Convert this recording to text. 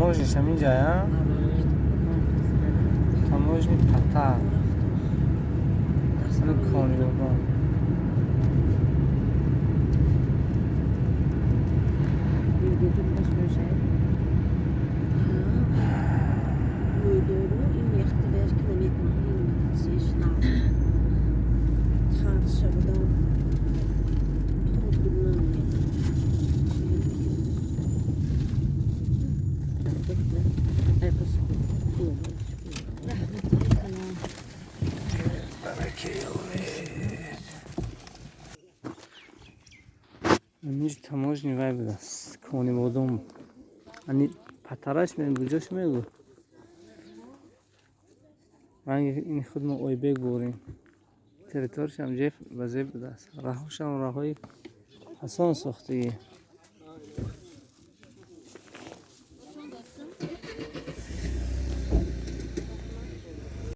Таможня ш ҳаминҷа, а? Таможни Патар. Ана Конибодом. Инҷ таможни вай будааст, Конибодом. Ани Патараш куҷош мегӯ? Ранги ин худ мо Ойбек бурем. Территорияшам ҷеф ба зеб будааст. Раҳошам раҳои осон сохтагӣ.